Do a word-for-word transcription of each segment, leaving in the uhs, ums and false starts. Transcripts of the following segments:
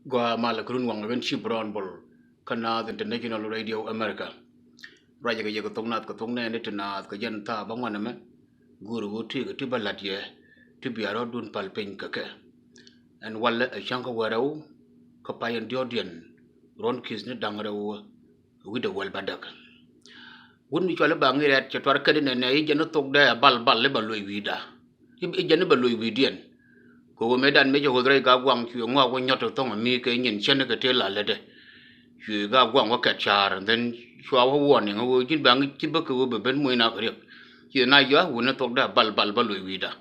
Gua malɛ kɛ run waŋ ɣän ci Brown Bol kä Naath International Radio America. Ruacɛ kɛ yɛ kɛ thok Naath kɛ thok nɛɛni ti Naath kɛ jɛn thaa bä ŋuan ɛmɛ. Guur ɣöö tëëkɛ ti bä la̱t yɛ ti bia rɔ̱dun pal piny kɛ kɛ. Ɛn walɛ ɛ cäŋ kä wä rɛw kä pay ɛn diɔ̱ɔ̱kdiɛn ruɔ̱n ki̱th ni da̱ŋ rɛw wi̱cdɛ wäl bädäk. Wut mi cuali ba ŋi̱i̱c rɛ̈t cɛ tuar kädi nɛnɛ i̱ jɛn i̱ thokdɛ a bal bal i̱ ba luɔc wi̱i̱da. I̱ jɛn i̱ ba luɔc wi̱i̱diɛn. Kɛ ɣöö mëëdan mëë cɛ ɣöth rɛy Gaaguaŋ cuɛ ŋɔak wä nyɔt thɔŋ ami kɛ nyin cänikɛ tëë la lätdɛ. Cuɛ Gaaguaŋ wä kɛt ca̱a̱r and then cua wä warning ɣöö ji̱n ba ŋi̱i̱c ci bä kɛ ɣöö bɛ ben muɔ̱c nak riɛk. Ciɛ na yɔa wut ni thokdɛ a bal bal ba luɔc wi̱i̱da.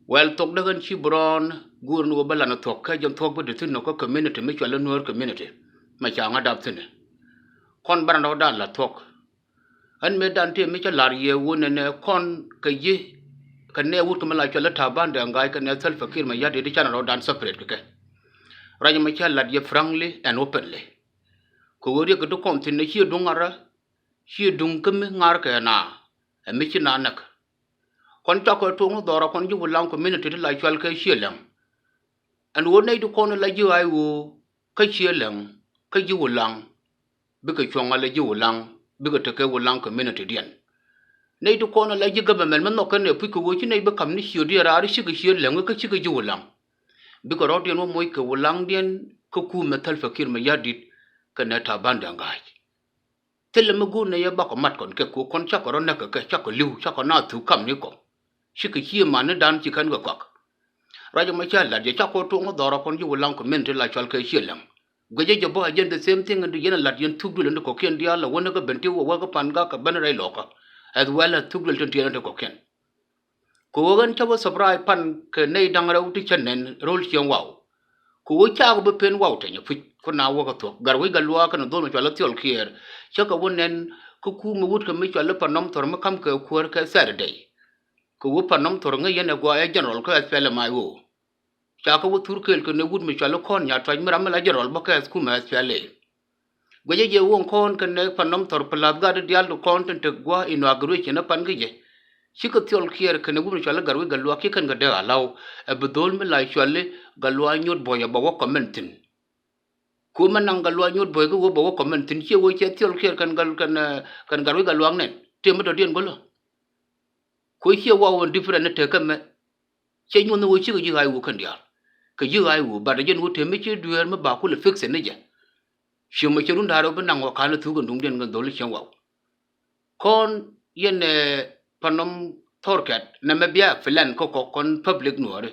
Well, thokdɛ ɣän ci Brown guur ni wä bä lan thuɔ̱k kä jɛn thuɔ̱k bä di thi̱n nɔ kä community mi cuali Nuäär community. Mɛ ca ŋa dap thi̱n. Kɔn bä rɛn rɔ̱dan la thuɔ̱k. Ɣän mëëdan tëë mi cä la̱r yɛ wun nɛnɛ kɔn kɛ ji̱ kɛ nɛ wut kɛ mi la cuali Taban Deng Gai kɛ nɛ Salva Kiir Mayardit i̱ canɛ rɔ̱dan separate kɛ kɛ. Ruac mi cä la̱t yɛ frankly and openly. Kɛ ɣöö riɛk kɛ ti kɔn thi̱n ɛ ciɛ duŋ ŋa̱rä ciɛ duŋ kä mi ŋa̱r kɛ na ɛ mi ci na näk. Kɔn cakɔ tuɔ̱ŋ dhɔrä kɔn ji̱ Wulaŋ community ti la cual kɛ Ciɛ Läŋ. Ɛn ɣöö nɛy ti kɔn la ji̱ ɣa̱c ɣöö kä Ciɛ Läŋ kä ji̱ Wulaŋ bikɛ cuɔ̱ŋ ala ji̱ Wulaŋ bikɛ tekɛ Wulaŋ community diɛn. Nɛy ti kɔn ala ji̱ government mi nhɔk kɛn ɛ puc kɛ ɣöö ci nɛy bi ka̱m ni ciötdiɛn raar cikɛ Ciɛ Läŋ kä cikɛ ji̱ Wulaŋ. Bikɛ rɔ̱diɛn wä moc kɛ Wulaŋdiɛn kä kumɛ Salva Kiir Mayardit kɛnɛ Taban Deng Gai. Thilɛ mi go̱o̱r nɛ yɛ bakɔ mat kɔn kɛ ko̱ kɔn cakɔ rɔ näk kɛ kɛ cakɔ li̱w cakɔ na thuk kam ni kɔ. Cikɛ Ciɛ Mani dan ci kɛn kɛ kɔak. Ruac ɛmɔ ca la̱t yɛ cakɔ tuɔ̱ŋ dhɔrä kɔn ji̱ Wulaŋ community la cual kɛ Ciɛ Läŋ. Guecä jɛ bä a jɛn the same thing in di yɛn a la̱t yɛn thuk duël in di kɔkiɛn diaal a wä ni kä ben ti wä wä kä pan gak kɛ ben rɛy lɔkä. As well as thuk duël tin tiɛɛn in di kɔkiɛn. Kɛ ɣöö ɣän cä wä surprise pan kɛ nɛy da̱ŋ rɛw ti cä nɛn ro̱l cieŋ waw. Kɛ ɣöö cakɛ bi pen waw tɛny apuc ku na wäkä thuɔ̱k gar wec Gatluak kɛnɛ dhol mi cual i̱ Thiɔl Kiɛɛr. Cä kɛ wä nɛn kä kumɛ wut kɛ mi cual i̱ Panɔm Thɔr mi ka̱m kɛ kuäär kɛ Saturday. Kɛ ɣöö Panɔm Thɔr ŋäc yɛn ɛ gɔaa ɛ general kä S P L M I O. Cakɛ wä thur kɛɛl kɛnɛ wut mi cual i̱ Kɔn Nyatuac mi ram mi la general bä kɛ kumɛ S P L A. Guecä jɛ wä kɔn kɛnɛ Panɔm Thɔr plus gat diaal ti kɔn tin te gua̱a̱ inauguration ɛ pan kä jɛ. Cikɛ Thiɔl Kiɛɛr kɛnɛ wut mi cuali Gatwec Gatluak ci kɛn kɛ dee alaw ɛ bi dhol mi la cuali Gatluak Nyuɔt Buɔy ɛ bɛ wä comment thi̱n. Kuɔmɛ naŋ Gatluak Nyuɔt Buɔy kä wä bɛ wä comment thi̱n ciɛ wä ciɛ Thiɔl Kiɛɛr kɛn Gat kɛn kɛn Gatwec Gatluak nɛn tëë mi dɔ̱diɛn go̱lä. Kuɛ ciɛ waw in different ni tekɛ mɛ. Cɛ nyuɔ̱n ni wä cikɛ ji̱ ɣa̱c wä kɛn diaal kɛ ji̱ ɣa̱c wä bat jɛn wä tëë mi ci dueer mi ba kulɛ fix ni jɛ. Ciömɛ cɛ run da̱a̱r wä bi naŋ wä ka̱n thuk in duŋdiɛn kɛ dhol cieŋ waw. Kɔn yɛn ɛ Panɔm Thɔr kɛt nɛmɛ bia filan kä kɔk kɔn public nuɔɔri.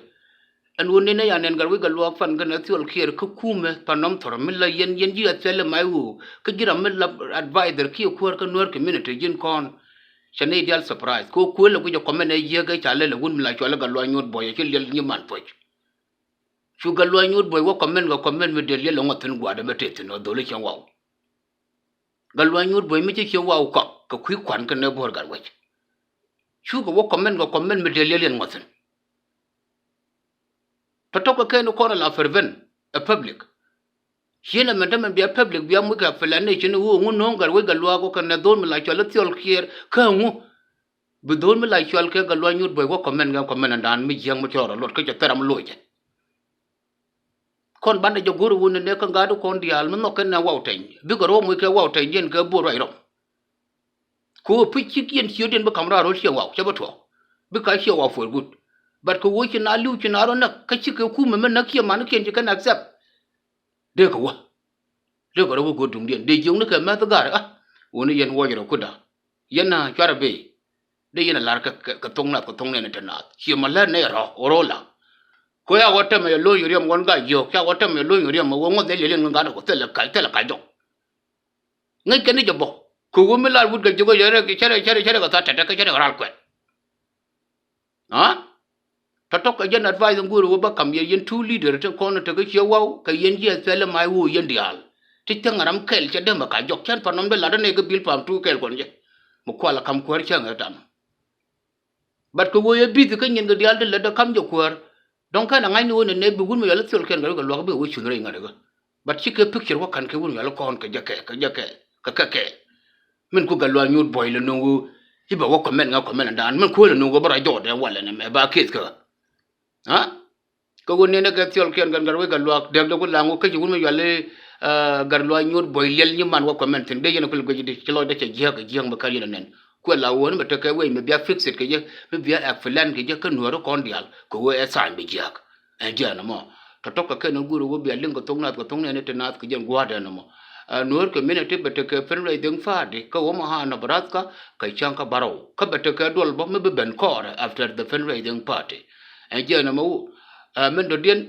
Ɛn wä nɛn ɛ ya nɛn Gatwec Gatluak pan kɛn ɛ Thiɔl Kiɛɛr kä kumɛ Panɔm Thɔr mi la yɛn yɛn ji̱ ɛ thil ɛ may wä kä ji̱ ram mi la advisor kiɛ kuäär kä Nuäär community ji̱n kɔn. Cɛ nɛy diaal surprise kɛ wä kuël ɛ guic ɛ comment ɛ yiëk ɛ ca lɛl ɛ wun mi la cual ɛ Gatluak Nyuɔt Buɔy ɛ ci liɛl nyi man puɔc. Cu Gatluak Nyuɔt Buɔy wä comment kɛ comment mi dee liɛl ɛ ŋuɔth thi̱n gua̱a̱dɛ mi tëë thi̱n ɔ dhol cieŋ waw. Gatluak Nyuɔt Buɔy mi ci cieŋ waw kɔk kɛ kui̱ kuan kɛnɛ buɔ̱ɔ̱r Gatwec. Cukɛ wä comment kɛ comment mi dee liɛl yɛn ŋuɔth thi̱n. Tɔ̱tɔ̱ kɛ kɛn kɔn ala prevent ɛ public. Cieen ɛmɛn tämɛ bia public bia muc kɛ plan ni cin i̱ ɣöö ŋu no̱o̱ŋ Gatwec Gatluak kɛ kɛnɛ dhol mi la cual i̱ Thiɔl Kiɛɛr kä ŋu. Bi dhol mi la cual kɛ Gatluak Nyuɔt Buɔy wä comment kɛ comment ɛn daan mi jiäk mi cɔɔr ɛ luɔt kä cɛ thil ram loc jɛ. Kɔn banɛ jɛ go̱r i̱ wun ni nɛ kä ŋa̱t i̱ kɔn diaal mi nhɔk kɛn nɛ waw tɛny bikɛ rɔ̱ muc kɛ waw tɛny diɛn kɛ bo̱o̱r ruac rɔm. Kɛ ɣöö pi̱c cik yɛn ciötdiɛn bi ka̱m raar ro̱l cieŋ waw cɛ bi tuɔɔk. Bi ka cieŋ waw for good. But kɛ ɣöö ci na li̱w ci na rɔ näk kä cikɛ kumɛ mi näk kiɛ manikiɛn ci kɛn accept. Dee kɛ wä. Dee kɛ rɔ wä go̱o̱r duŋdiɛn dee jiökni kɛ mɛth ga̱r a. Ɣöö ni yɛn wuɔc rɔ kutda. Yɛn a cuarɛ bee. Dee yɛn a lar kɛ kɛ thok nath kɛ thok nɛn te naath ciɛ ma lät nɛy rɔ ɣöö rɔ la. Kɛ ɣöö ya wä tɛmɛ yɛ lo̱ny riɛm ɣɔn ga̱ jiök ca wä tɛmɛ yɛ lo̱ny riɛm ɣöö ŋuɔth dee liɛl in ŋa̱n gat kɛ thilɛ kac thilɛ kac jɔk. Ŋäc kɛn ni jɛ bä kɛ ɣöö mi lar wut kɛ jiök ɣöö cärɛ cärɛ cärɛ kɛ tha̱a̱t tɛtɛ kɛ cärɛ kɛ ral kuɛt. Aa tɔ̱tɔ̱ kɛ jɛn advice in go̱o̱ri wä bä ka̱m yɛ yɛn two leader tin kɔn in tekä ciɛ waw kɛ yɛn jiɛ thilɛ may wä yɛn diaal. Ti cäŋ ram kɛl cɛ dämɛ ka jɔk cän Panɔm dee lat in nɛy kä bil pam two kɛl kɔn jɛ. Mi kual a ka̱m kuäär cäŋ ɛ tam. But kɛ ɣöö yɛ bi̱th kä nyin kɛ diaal ti lät dee ka̱m jɛ kuäär. Dɔ̱ŋ kɛn a ŋa̱cni ɣöö nɛnɛ bi wut mi yɔl i̱ Thiɔl Kiɛɛr Gatwec Gatluak bi kɛ wä cunh rɛy ŋäri ɣä. But cikɛ picture wä ka̱n kɛ wut mi yɔl i̱ kɔn kɛ jɛ kɛ kɛ jɛ kɛ kɛ kɛ kɛ. Min ku Gatluak Nyuɔt Buɔy lɛ no̱o̱ŋ ɣöö i̱ bɛ wä comment ŋa comment dan min kuäär lɛ no̱o̱ŋ ɣöö bä rɔ jɔɔt ɛ walɛ nɛmɛ ba case kä ɣä. Aa Kä ɣöö nɛnɛ kɛ thiɔlkiɛn kɛn Gatwec Gatluak dɛkdɛ ku Laŋ wä kä ci wun mi yuali, ah, Gatluak Nyuɔ̱t Buɔy Liɛl nyi man wä kɔmɛn thi̱n dee yɛn a kul guic di ci lɔcdä cɛ jiääk kɛ jiääk mi kär yɛn a nɛn. Kuɛ la ɣöö ni mi tekɛ wec mi bia fix it kɛ jɛ, mi bia explain kɛ jɛ kä Nuääri kɔn diaal kɛ ɣöö ɛ sign bi jiääk. Ɛn jɛn ɛmɔ tɔ̱tɔ̱ kɛ kɛn in guur ɣöö bia liŋ kɛ thok nath kɛ thok nɛɛni ti nath kɛ jɛn gua̱a̱r ɛn ɛmɔ. Ah, Nuer community bɛ tekɛ fundraising party kä Omaha, Nebraska, kɛ cäŋ kä bärɔw. Kä bɛ tekɛ duɔl bä mi bi ben kɔɔrɛ after the fundraising party. Ɛn jɛn ɛmɔ wu, ah, min dɔ̱diɛn,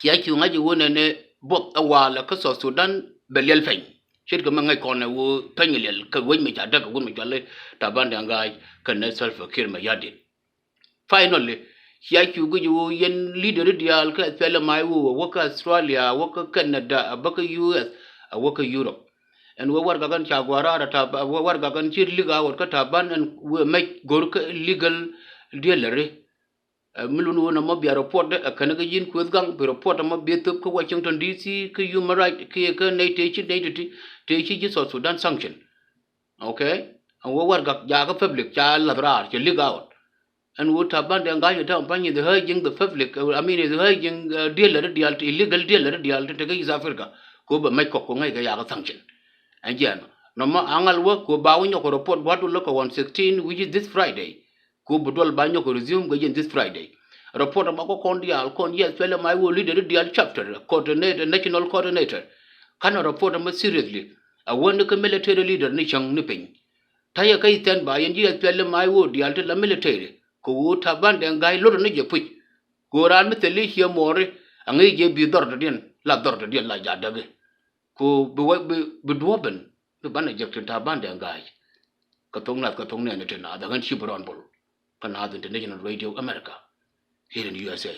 cia cu ŋa̱c i̱ ɣöö nɛnɛ buɔth ɛ walɛ kä South Sudan bɛ liɛl peny. Ce̱tkɛ mi ŋäc kɔn ɛ ɣöö peny liɛl kɛ wec mi ca däk kɛ wut mi cɔal i̱ Taban Deng Gai kɛnɛ Salva Kiir Mayardit. Finally, cia cu guic ɣöö yɛn leader diaal kä SPLM-IO, a wä kä Australia, a wä kä Canada, a bä kä U S, a wä kä Europe. Ɛn wee warɛgak ɛn ca gɔaa raar ɛ Taban, wee warɛgak ɛn ci leak out kä Taban ɛn wee mec go̱r kä illegal dealer. Ɛ, mi lun ɣöö nɔmɔ bia report ɛ kɛn kä Yin Kueth Gaŋ, bi report ɛmɔ bi thöp kä Washington D C kä human right kiɛ kä nɛy tëë ci, nɛy tëë ti, tëë ci ji̱ South Sudan sanction. Okay? Ɛn wee warɛgak jakä public ca la̱th raar cɛ leak out. Ɛn ɣöö Taban Deng Gai ɛ täämɛ pany is urging the public, uh, I mean, is urging, uh, dealer diaal, illegal dealer diaal tin te kä East Africa. Kɛ ɣöö bɛ mec kɔk kɛ ŋäc kɛ yakä sanction. Ɛn jɛn nɔmɔ aŋäl wä kɛ ɣöö ba wä nyɔk kɛ report gua̱a̱th dul lä kɛ on sixteen, which is this Friday. Kɛ ɣöö bi duɔl ba nyɔk kɛ resume kɛ jɛn this Friday. Report ɛmɔ kä kɔn diaal, kɔn ji̱ SPLM-IO leader diaal chapter coordinator, national coordinator. Kanɛ report ɛmɔ seriously. A wä ni kä military leader ni cäŋ ni piny. Ta̱yɛ kä stand by yɛn ji̱ SPLM-IO diaal ti la military kɛ ɣöö Taban Deng Gai lot ni jɛ puc. Kɛ ɣöö raan mi thil i̱ ciɛ muɔɔri a ŋäc jɛ bi dhɔr dɔ̱diɛn la dhɔr dɔ̱diɛn la ja̱ däk i̱. Kɛ ɣöö bi wä, bi, bi duɔ̱ɔ̱p ben bi banɛ jek tin Taban Deng Gai. Kɛ thok nath kɛ thok nɛɛni ti naath ɛ ɣän ci bi rɔɔn bol. Kä Naath International Radio America here in U S A.